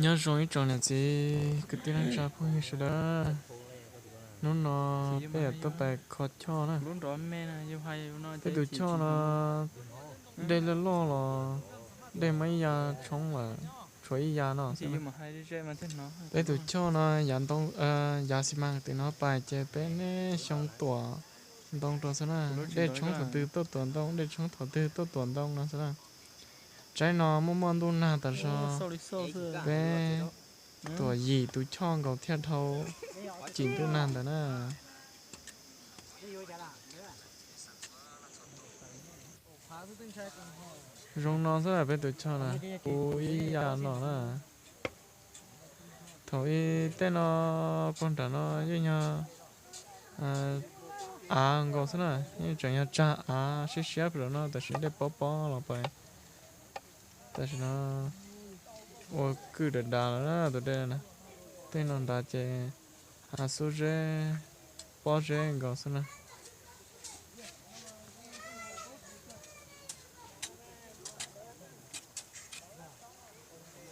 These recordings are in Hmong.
Nyob zoo ib tsoom niam txiv kwv tij neej tsa phooj ywg sawv daws. Hnub no peb yuav tuaj pais kho choj na. Peb tus choj no dej loj loj los dej muab ib ya tshoob lawm, tshuav ib ya no xwb. Peb tus choj no yav ntoo, yav xi mas tim no pais ces peb niaj xyoo tuam ntoo rau xwb na. Dej tshoob thaum twg tuaj tuam ntoo, dej tshoob thaum twg tuaj tuam ntoo no xwb na. Tsaib no muaj muaj ntuj nag tas zog, peb tuam yim tus choj nkaus thiaj dhau cim ntuj nag ntawd na. Zoo no xwb peb tus choj na, puv ib ya no na. Thaum ub tej no puag nram no yeej yog av nkaus xwb na, yeej tseem yog tsag av siab siab pem no, tam sim dej pob pob los pais. Tam sim no ua kwj dav dav lawm tus dej na. Tej no nrad ces av xub zeb pob zeb nkaus xwb na.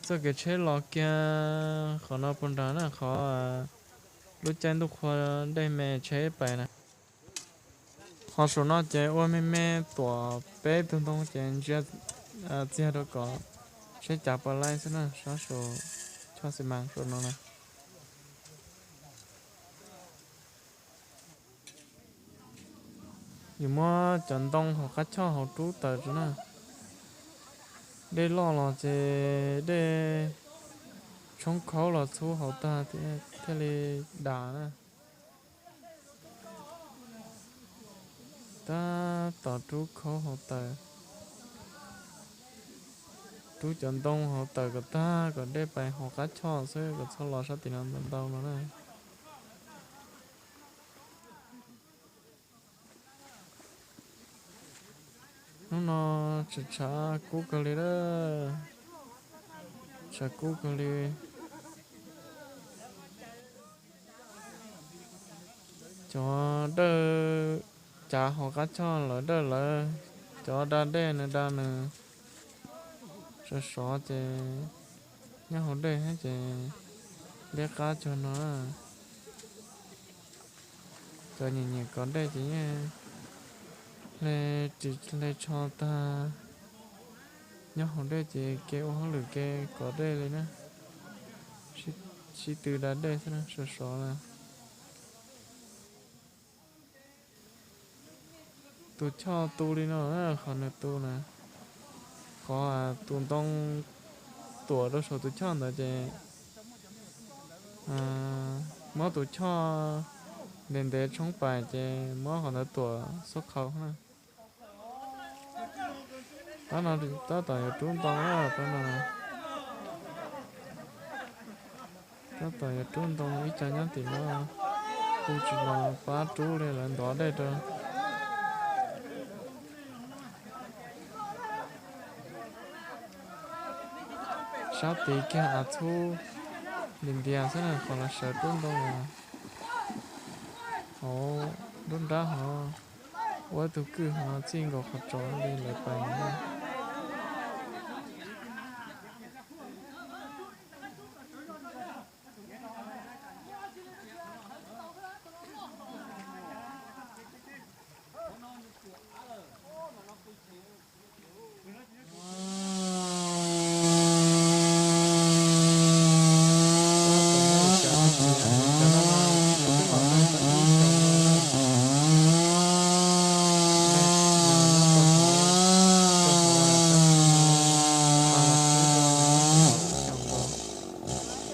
Txoj kev tsheb los kiag qhov no puag nrad na, qhov lub caij ntuj qhua dej me tsheb pais na. Qhov saum no ces ua me me tuam peb tug ntoo ces ntsia txiag rau kom tsheb cav puas laij xwb na, sab saum choj xi mas saum no na. Yus muab cov ntoo hauv qab choj hauv rub tawm tso na. Dej loj los ces dej tshoob khaub los txhub hauv tag thiaj li das na. Tab tom rub khaub hauv tawm, rub cov ntoo hauv tawm kom tag kom dej pais hauv qab choj xwb kom txhob los sab tim no ntau ntau no na. Hnub no tshav tshav kub kawg li lawm, tshav kub kawg li. Cov dawj cav hauv qab choj lawv dawj lawv, cov da dej nws da nws, sov sov ces nyob hauv dej thiab ces liab qab cog no. Cov nyiam nyiam kov dej ces yeej hle ris hle tsho tag, nyob hauv dej ces ke ua hauj lwm ke kov dej li na. Sib tw da dej xwb na, sov sov na. Tus choj tu li no na, qhov nws tu na, qhov tus ntoo tuam rau saum tus choj ntawd ces muab tus choj ntev ntev tshoob pais ces muab qhov ntawd tuam xub qhau na. Tab no tab tom yuav rub ntoo na, tab no tab tom yuav rub ntoo ib co nyob tim no, kuj tsis los pab rub li, lawv ntov dej rau. Sab tid kiag av txhub ntias ntias xwb na, qhov lawv sawv rub ntoo hauv nruab nrab hov, ua ib tug kwj hov txij nkaus qhov tsos li lawv pais no.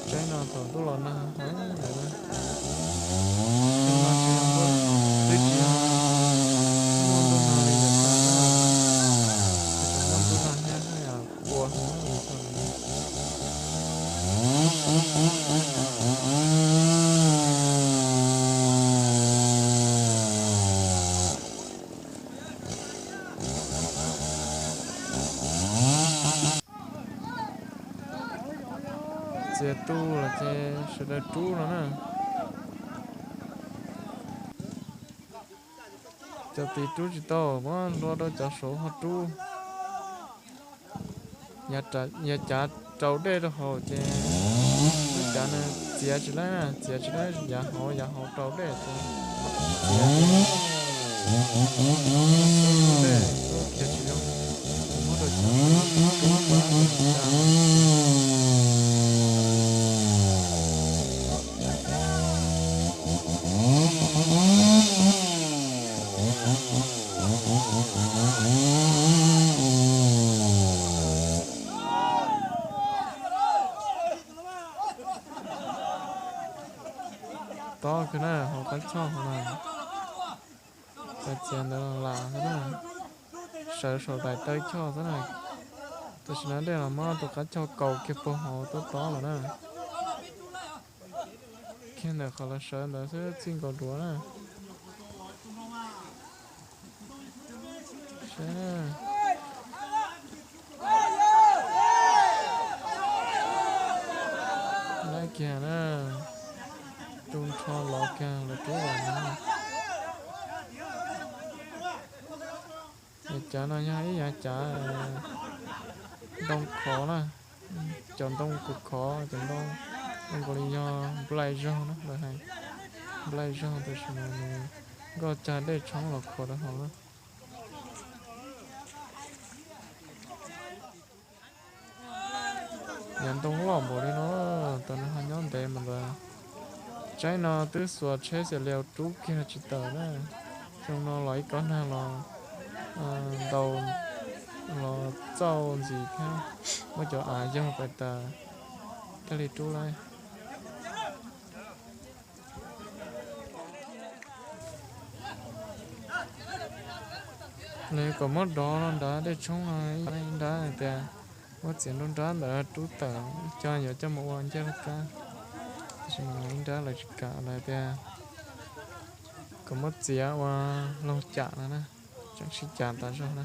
Tsaib no thaum ntuj los nag heev lawm na. Twb tsis yog muaj ntuj nag li lawm na, thaum muaj ntuj nag thiab haj yam ua heev li thaum no. Txias tu los ces sawv daws rub no na. Cov tid rub tsis tau, muab hlua rau cov saud ho rub. Yav cav rau dej rau hauv ces Yav nws txiav tsis laib na, txiav tsis laib yav hauv, yav hauv rau dej ces txiav dej, dej tub kiag tsis zoo, muab rau cov tub rub rub rub rub. Tob kawg na, hauv qab choj hauv na. Cov txiav ntawd lam xwb na, sawv saum daim taw choj xwb na. Tam sim no dej los muab tus qab choj kaus kiag puag hauv tob tob lawm na. Kiag ntawm qhov los sawv ntawd xwb txij nkaus duav na. Saib na. Laib kiag na, tu nrho los kiag lawv rub los no. Yav cav no yog ib yav cav ntoo khov na, cov ntoo kuj khov, cov ntoo zoo nkaus li yog nplaim zog na lawv hais. Nplaim zog tab sis mas nws nkoj cag dej tshoob los khuam rau hauv na. Yav ntoo loj npaum li no, tam no ho nyob ntev mas ntawd. Tsaib no twb xuas tsheb xiav lias rub kiag tsis tawm na. Xyoo no los ib kob nag los ntau los txauj ntxiv thiab, muab cov av yaug pais tas thiaj li rub laib. Lawv yuav kom muab dov no nrad dej tshoob no ib nrab hais tias muab txiav nruab nrab ntawd rub tawm ib co yuav coj mus ua ncej laj kab. Tab sis mas ib nrab lawv tsis kam, lawv tias kom muab txiav ua laug cam no na, tseem sib cav tas zog na.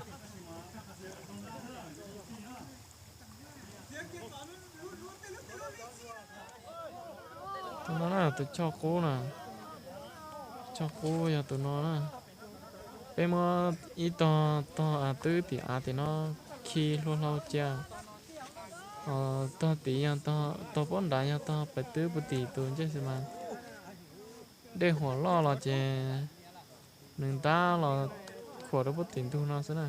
Tus no na, tus choj qub na, choj qub yog tus no na. Peb muab ib tog tog av twb tim av tim no khi hlua hlau cia. Tog tid yog tog, tog pob nrad yog tog pem twb puag tim tus ncej xi mas. Dej huam loj los ces nws ntab los khuam rau puag tim ntug no xwb na.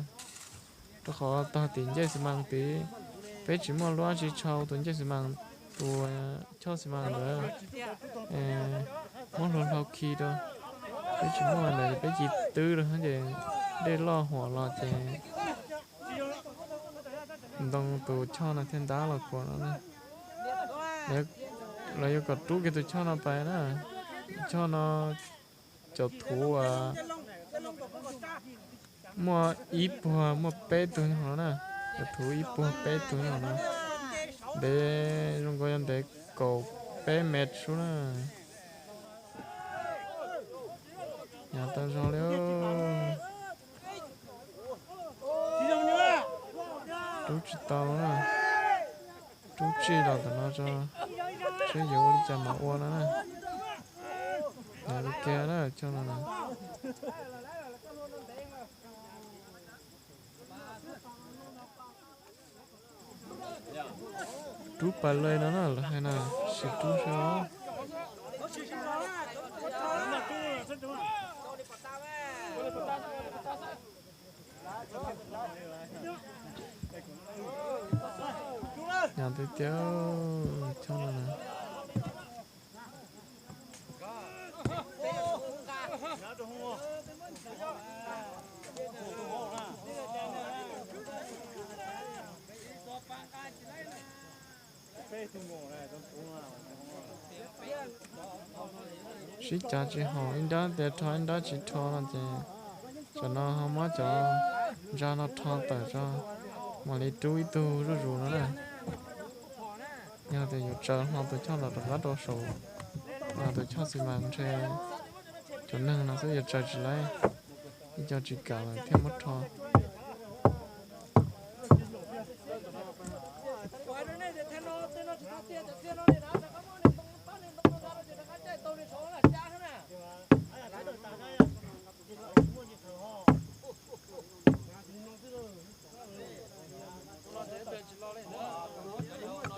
Rau qhov tog tim ncej xi mas tid, peb tsis muaj lub dab tsi tshau tus ncej xi mas, tus choj xi mas ntawd muab hlua hlau khi rau. Peb tsis muaj ntawd ces peb cia twb rau ces dej loj huam los ces ntoo tus choj no thiaj ntab los khuam no na. Lawv yuav kom rub kiag tus choj no pais na. Tus choj no cov thuv muaj ib puag muaj peb tug nyob hauv no na. Cov thuv ib puag peb tug nyob hauv no. Ntev, zoo nkaus yog ntev kaum peb mev sub na. Hnyav tau zog li. Rub tsis tau na. Rub tsij los tom no tso, seb yuav ua li cas mam ua no na. Hnyav li kiag na choj no na. Rub pas lej no na, lawv hais na, sim rub saib os. Hnyav tiag tiag, choj no na. Sib cav tsis haum, ib nrab tias rho ib nrab tsis rho no ces, tam no ho muab cov ntsa no rho tawm tso, mam li rub ib tug zuj zus no na. Yog tias yuav tsaws hlo tus choj los rov qab rau saum tus choj xi mas ntshe cov neeg no xwb yuav tsaws tsis laib, ib co tsis kam lawm thiaj muab rho.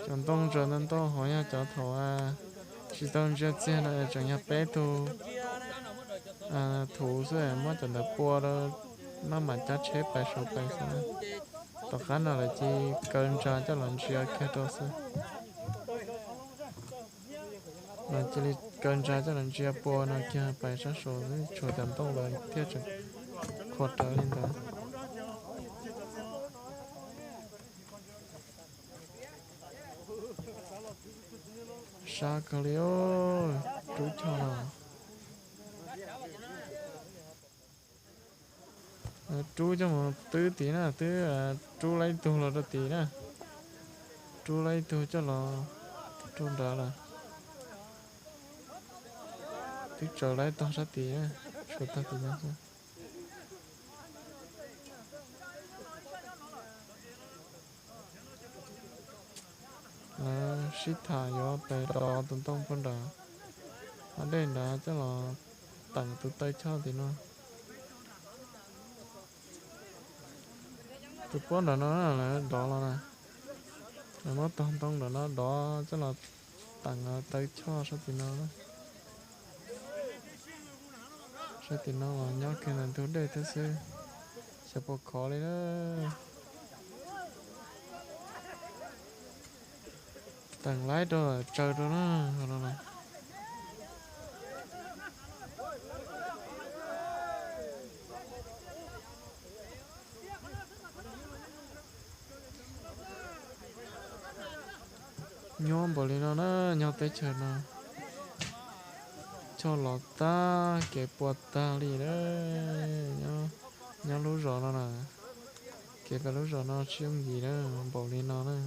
Cov ntoo ntsaws ntau ntau hov yog cov thaum tsis tau ntsia txiag no tseem yog peb tug thuv xwb, muab cov ntawd pua rau maj mam cab tsheb pais saud pais xwb. Tom qab no lawv cia li kaw ntsa coj los ntsia kiag rau xwb. Lawv cia li kaw ntsa coj los ntsia pua no kiag pais sab saud, tshuav cov ntoo lawv thiaj tseem qhuas rawv li ntawd. Sab kawg li, rub choj no. Rub coj mus twb tid na, twb rub laib ib tug los rau tid na. Rub laib ib tug coj los rau nrad lawm. Twb tsaws laib tog sab tid, tshuav tog tid no xwb. Lawv sib tham yuav pes dov tus ntoo puag nram hav dej nrad coj los teem tus taw choj tim no. Tus puab nram no lawv dov los na, lawv muab tog ntoo nram no dov coj los teem taw choj sab tim no. Sab tim no los nyob kiag ntawm ntug dej thiab xwb, xyov puas khov li na. Teem laib rau tsaws rau na. Nyob npaum li no na, nyob teb chaws no choj los tag kev puas tag li na. Nyob lub zos no na, kev pem lub zos no tsis yooj yim na, npaum li no na.